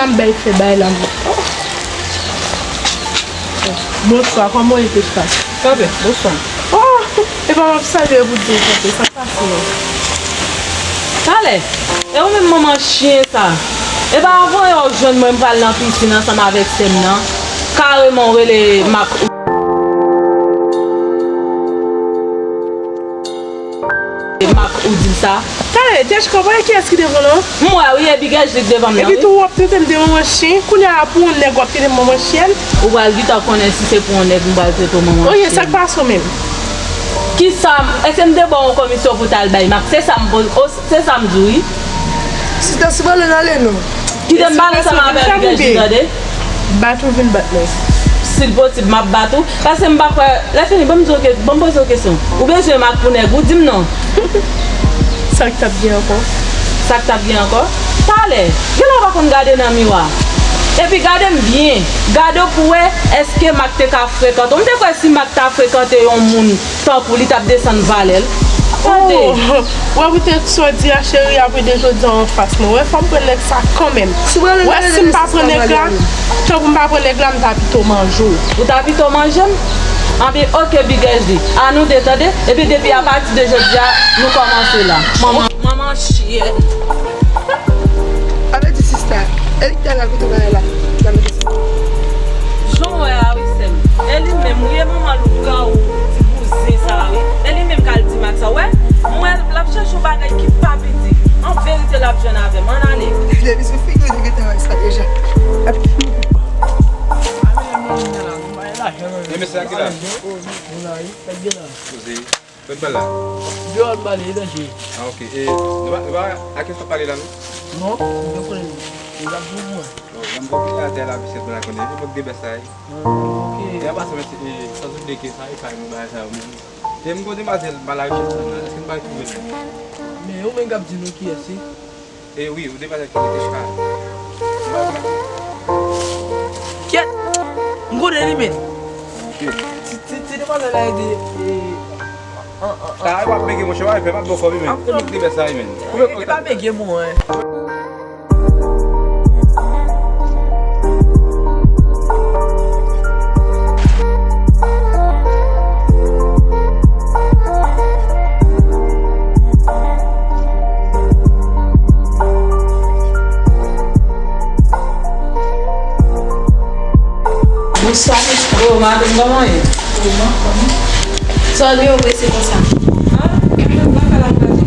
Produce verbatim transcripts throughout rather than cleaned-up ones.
M bay fè bay la, mwen. Oh. Bonswa, kòman w ye, Pechka? Kanpe, bonswa. Oh, epa m ap salye w pou di w kanpe, sa k pase menm? Talè, e ou menm manman chen sa? Epa avan yè w jwenn mwen m pral nan pisin ansanm avèk sè m nan, kareman w rele Mak. Mak ou di sa. Talè, Jessica, w pa wè kiyès ki devan w lan? M wè wi, e Big Edge li k devan m nan, wi. Epi tou, w ap trete m de manman chen. Kounye a la, pou yon nèg w ap trete m manman chen. Ou pral gentan konnen si se pou yon nèg m pral trete w manman chen. Oye, sa k pase w menm? Kisa? Èske m te ba w yon komisyon pou w t al bay Mak? Se sa m poze, o, se sa m di w, wi. Sista, si w pa vle n ale non. Kite m pale ansanm avè Big Edge, tande? Bat ou vin bat mwen. Si l posib, m ap bat ou. Paske m pa kwè. Lèfini, ban m di w ke, ban m poze w kesyon. Ou bezwen Mak pou nèg ou, di m non. Sa k t ap gen ankò? Sa k t ap gen ankò? Talè, genlè w pa konn gade nan miwa. Epi gade m byen. Gade w pou w wè èske Mak te ka frekante w. M te kwè si Mak ta frekante yon moun tankou li t ap desann valè l. Tande. Oh, wè poutèt sa w di a, cheri, apre de jodi a w anfas mwen. Wè, fò m pran nèg sa kanmenm. Wè, si m pa pran nèg la, tankou m pa pran nèg la, m ta pito manje w. Ou ta pito manje m? Anben, oke, Big Edge li. A nou de, tande. Epi depi apati de jodi a, nou kòmanse la. Manman, manman chyèn. Sa vle di sista, e li k te al kote bagay la, ki ta mete sa. Jan w wè a wi, sè m. E li menm wi, e manman loupgan ou ti bouzen sa a wi. E li menm k al di Mak sa, w wè. M wè l ap chèche yon bagay ki pa piti. An verite, l ap jwenn avè m. Ann ale. Depi sou figi w, li gentan wè sa deja. E mesye a ki la? Poze. Kot pral la? Deyò m pale, e danje. Ah, ok. E, nou pa, nou pa a kiyès w ap pale la, non? Non, m te konnen li. Li ap di mwen. Oh, m poko atè la, pitit mwen la konnen. Li poko de bèt sa, wi. Ah, ok. E apa sa, mèt, e, sa sou de ke sa, e pa nou bagay sa yo menm. E m gon demwazèl Malarichès la, èske m pa twouve l? Men ou menm k ap di nou kiyès li? E wi, ou demwazèl ki rete chita. Kyèt! M konnen li menm. Ti, ti, ti demwazèl la ede, e, an, an, an. Sa w ap bege monchè, w ap fè m ap ba w kòb wi menm. Ou menm ki te fè sa wi menm. Ou menm. E pa bege mwen. Bonswa, mesye. Oh, madanm, kòman w ye? Sa w gen w prese konsa? Ah, mwen menm la, kala m prese.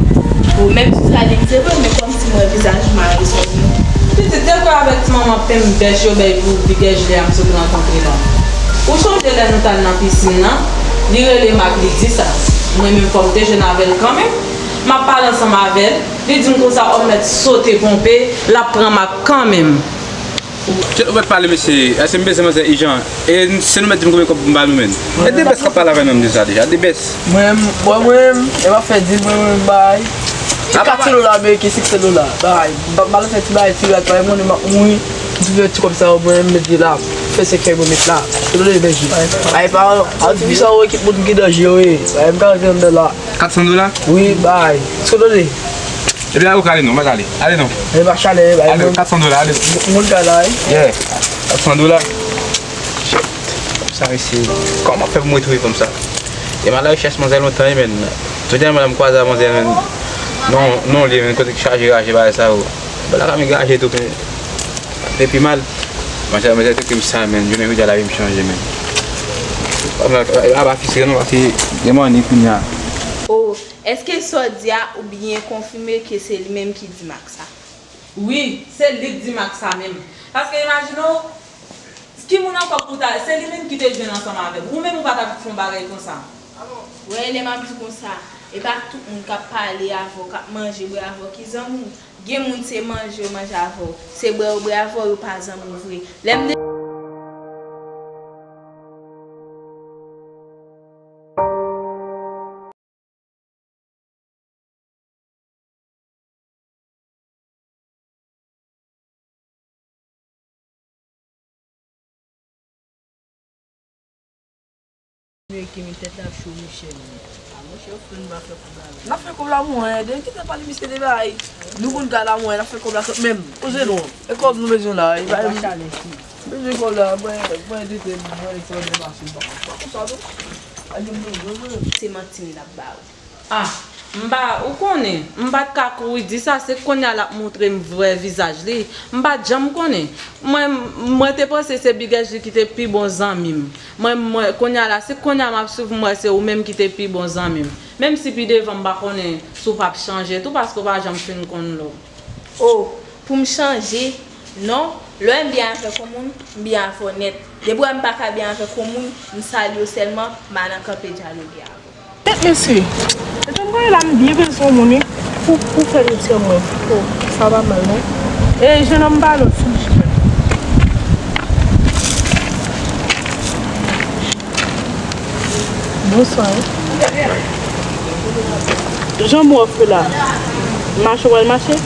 Ou menm sou sa li se vre, men kòmsi m wè vizaj ou mare sou li. Pitit, depi avèk ti manman penm bèch yo bay pou Big Edge lè a m sot rankontre la. Ou chonje lè nou t al nan pisin nan? Li rele Mak, li di sa. Mwen menm fò m te jwenn avè l kanmenm. M ap pale ansanm avè l. Li di m konsa, ò, m mèt sote ponpe, l ap pran Mak kanmenm. Kèt, ou mèt pale, mesye. Èske m bezwen manzè ijan? E se nou mèt di m konbyen kòb pou m ba nou, menn. E de bès k ap pale avè nou, m di sa deja. De bès. Mwen, mwen, mwen, e pa fè di, mwen, mwen, bay. Ti kat san dola ameriken, senk san dola. Bay. M pa mal fè ti bay, ti rat, bay, mwen, m ap mouri. M touve ti kòb sa yo, mwen, m met li la. Fè senk fèy, mwen met la. Se dola, benji. Bay, pa, a, ti fi sa yo, ekip moun ki danje, wi. Bay, m ka rantre anndan la. Kat san dola? Wi, bay. Èske w tande? Epi la, ou ka ale non, mèt ale. Ale non. E pa chalè, bay. Ale, kat san dola, ale. Moun ka la, wi. Yeah. Kat san dola. Shit. Sa, mesye. Kòman fè pou mwen twouve fanm sa? E Malarichès manzè lontan, wi, menn. Tout lè m kwaze a manzè, menn. Non, non, li, menn, kote k chaje raje bagay sa yo. Bèl la ka m gaje tou, menn. Te pi mal. Manzè, manzè te krim sa, menn. Jounen jodi a, lavi m chanje, menn. Aba fistre non, paske gen mani kounye a. Oh, èske sa w di a, ou byen konfime ke se li menm ki di Mak sa? Wi, se li k di Mak sa menm. Paske imajine w, ki moun ankò pou ta, se li menm ki te jwenn ansanm avè m. Ou menm ou pa t ap fè yon bagay konsa. Wè, lè m ap di konsa, e pa tout moun k ap pale avè w, k ap manje, bwè avè w ki zanmi w. Gen moun se manje yo manje avè w, se bwè yo bwè avè w, yo pa zanmi w vre. Lè m de- Ameriken, men tèt la cho, monchè, men. N ap fè kòb la mwen, de kite pale misye de bay. Nou konn ka la mwen, n ap fè kòb la kanmenm. Poze non. E kòb nou bezwen la, e bay. Bezwen kòb la, mwen, mwen de te, mwen fè de masin pa konsa non. Ay, mwen, mwen, mwen. Se manti m t ap ba ou. Ah, m pa, ou konnen, m pa t ka kouri di sa, se kounye a l ap montre m vrè vizaj li. M pa t janm konnen. Mwen, mwen te panse se Big S G ki te pi bon zanmi m. Mwen, mwen, kounye a la, se kounye a m ap swiv, m wè se ou menm ki te pi bon zanmi m. Menm si pi devan m pa konnen si w p ap chanje tou, paske w pa janm fin konn lè w. Oh, pou m chanje? Non, lè m byen avèk yon moun, m byen avè w nèt. Depi w wè m pa ka byen avèk yon moun, m salye w sèlman, m pa nan kanpe dyaloge avè w. Nèt, mesye. Etan mwen la, m byen bezwen yon moun, wi, pou, pou fè dosye mwen. Oh, sa pa mal, non. E, jennonm, m pale w sou li. Bonswa. Jan m wè w fè la, mache w pral mache?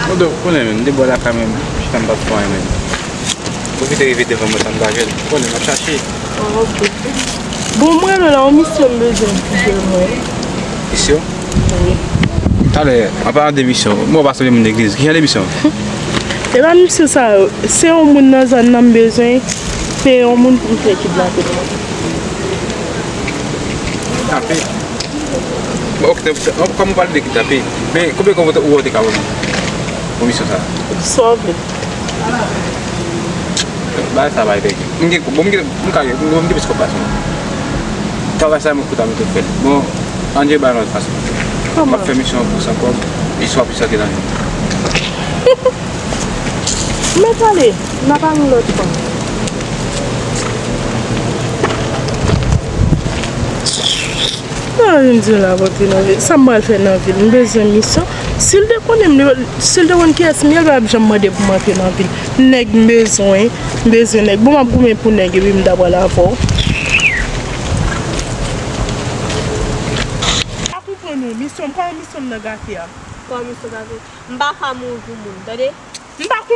Bon, donk, konnen menm, m te bò lakay mwen, chita m t ap fè anyen menm. Ou ki te rive devan mwen, sa m pa jwenn. Konnen m ap chache. Ah, ok. Bon, mwen rele w la, yon misyon m bezwen pou jwenn mwen. Misyon? Wi. Talè, an palan de misyon, mwen pa sanble moun legliz. Ki jan de misyon? E pa misyon sa yo. Se yon moun nan zòn nan m bezwen. Se yon moun pou m fè kidnape. Kidnape? Bon, ok, te, te, kòm ou pale de kidnape, men konbyen kòb ou te ka ban mwen pou misyon sa a? Sa w vle? Bagay sa bay bèk. M gen, bon, m gen, m ka, m gen, m gen plis kòb pase w. Travay sa mwen kouta mwen te fè l. Bon, ann je bay lòt fason. Kòman? M ap fè misyon pou san kòb, e swa pou sa te nan men. Mèt ale, n a pale yon lòt fwa. Nan vin di la, rantre nan vil. Sa m pral fè nan vil? M bezwen misyon. Si l te konnen m, si l te konn kiyès m ye, l pa t ap janm mande pou m antre nan vil. Nèg m bezwen, m bezwen nèg. Bon, m ap goumen pou nèg, epi m ta pral avè w. M pa konprann ou. Misyon m, kòman misyon m nan gate a? Kòman misyon gate? M pa ka mouri pou moun, tande? M pa konprann.